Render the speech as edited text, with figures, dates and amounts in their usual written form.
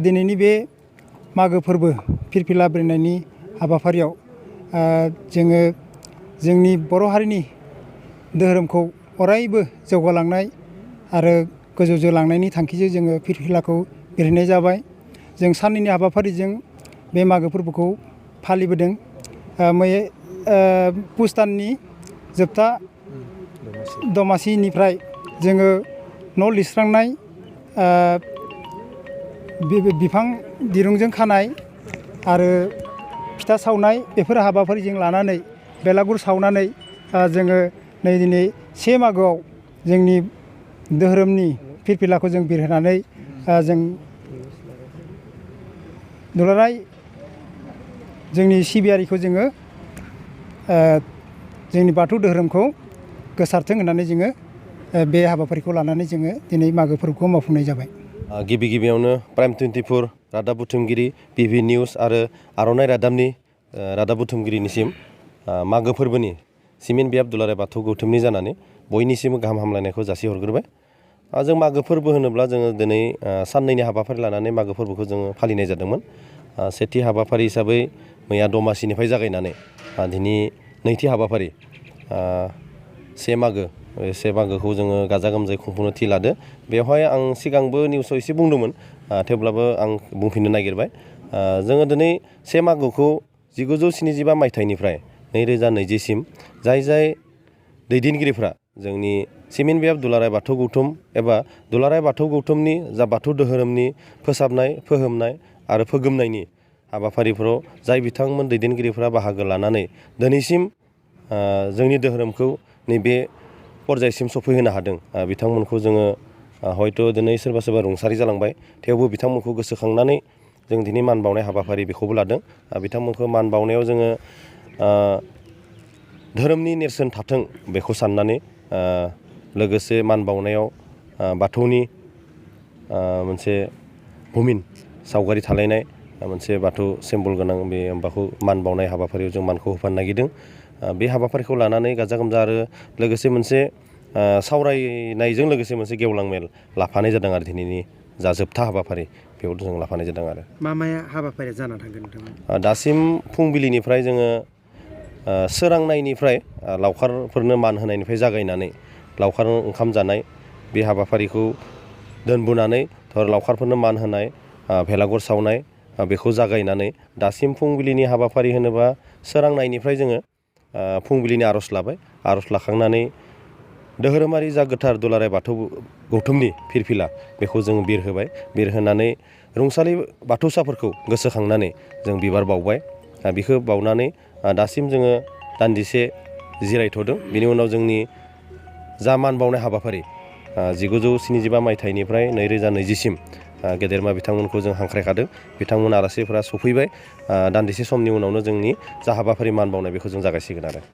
दिनैनि बे मागो फोरबो फिरफिला बेरायनायनि हाबाफारियाव जोङो जोंनि बर' हारिनि धोरोमखौ अरायबो जौगालांनाय आरो गोजौजों लांनायनि थांखिजों जोङो फिरफिलाखौ बेरायनाय जाबाय। जों साननैनि हाबाफारिजों बे मागो फोरबोखौ फालिबोदों। पुस दाननि जोबथा दमासिनिफ्राय जोङो न' लिरस्रांनाय, बिफां दिरुंजों खानाय आरो फिथा सावनाय बेफोर हाबाफारिजों लानानै बेलागुर सावनानै जोङो नै दिनै 1 मागोआव जोंनि धोरोमनि फिरफिलाखौ जों बिरहोनानै जों दुलाराय जोंनि सिबियारिखौ जोङो जोंनि बाथौ धोरोमखौ गोसारथों होननानै जोङो बे हाबाफारिखौ लानानै जोङो दिनै मागो फोरबोखौ मावफुंनाय जाबाय। गिबियावनो प्राइम 24 रादाब बुथुमगिरि PV निउस आरो आर'नाइ रादाबनि रादाब बुथुमगिरिनिसिम मागो फोरबोनि सिमेन बियाब दुलाराय बाथौ गौथुमनि जानानै बयनिसिमबो गाहाम हामलायनायखौ जासिहरग्रोबाय। जों मागो फोरबो होनोब्ला जोङो दिनै साननैनि हाबाफारि लानानै मागो फोरबोखौ जोङो फालिनाय जादोंमोन। सेथि हाबाफारि हिसाबै मैया दमासिनिफ्राय जागायनानै दिनै नैथि हाबाफारि 1 मागो, बे 1 मागोखौ जोङो गाजा गोमजायै खुंफुंनो थि लादो। बेवहाय आं सिगांबो निउसाव एसे बुंदोंमोन, थेवब्लाबो आं बुंफिननो नागिरबाय। जोङो दिनै 1 मागोखौ 1975 मायथाइनिफ्राय 2020सिम जाय दैदेनगिरिफ्रा जोंनि सिमेन बियाब दुलाराय बाथौ गौथुम एबा दुलाराय बाथौ गौथुमनि जा बाथौ धोरोमनि फोसाबनाय, फोहोमनाय आरो फोगोमनायनि हाबाफारिफोराव जाय बिथांमोन दैदेनगिरिफ्रा बाहागो लानानै दिनैसिम जोंनि धोरोमखौ नैबे पर्यायसिम सफैहोनो हादों, बिथांमोनखौ जोङो हयथ' दिनै सोरबा सोरबा रुंसारि जालांबाय, थेवबो बिथांमोनखौ गोसोखांनानै जों दिनै मान बावनाय हाबाफारि बेखौबो लादों। बिथांमोनखौ मान बावनायाव जोङो धोरोमनि नेरसोन थाथों बेखौ साननानै लोगोसे मान बावनायाव बाथौनि मोनसे बुमिन सावगारि थालायनाय मोनसे बाथौ सिम्बल गोनां बे माबाखौ मान बावनाय हाबाफारियाव जों मानखौ होफानो नागिरदों। बे हाबाफारिखौ लानानै गाजा गोमजा आरो लोगोसे मोनसे सावरायनायजों लोगोसे मोनसे गेवलां मेल लाफानाय जादों आरो दिनैनि जा जोबथा हाबाफारि बेयाव जों लाफानाय जादों। आरो मा हाबाफारिया जाना थांगोन नोंथांमोन? दासिम फुंबिलिनिफ्राय जोङो सोरांनायनिफ्राय लावखारफोरनो मान होनायनिफ्राय जागायनानै लावखार ओंखाम जानाय बे हाबाफारिखौ दोनबोनानै लावखारफोरनो मान होनाय, भेलागुर सावनाय बेखौ जागायनानै दासिम फुंबिलिनि हाबाफारि होनोबा सोरांनायनिफ्राय जोङो फुंबिलिनि आर'ज लाबाय। आर'ज लाखांनानै धोरोमारि जा गोथार दुलाराय बाथौ गौथुमनि फिरफिला बेखौ जों बिरहोबाय। बिरहोनानै रुंसारि बाथौसाफोरखौ गोसोखांनानै जों बिबार बावबाय। बेखौ बावनानै दासिम जोङो दान्दिसे जिरायथ'दों। बिनि उनाव जोंनि जा मान बावनाय हाबाफारि 1975 मायथाइनिफ्राय 2020सिम गेदेरमा बिथांमोनखौ जों हांख्रायखादों। बिथांमोन आलासिफोरा सफैबाय। दान्दिसे समनि उनावनो जोंनि जा हाबाफारि मान बावनाय बेखौ जों जागायसिगोन आरो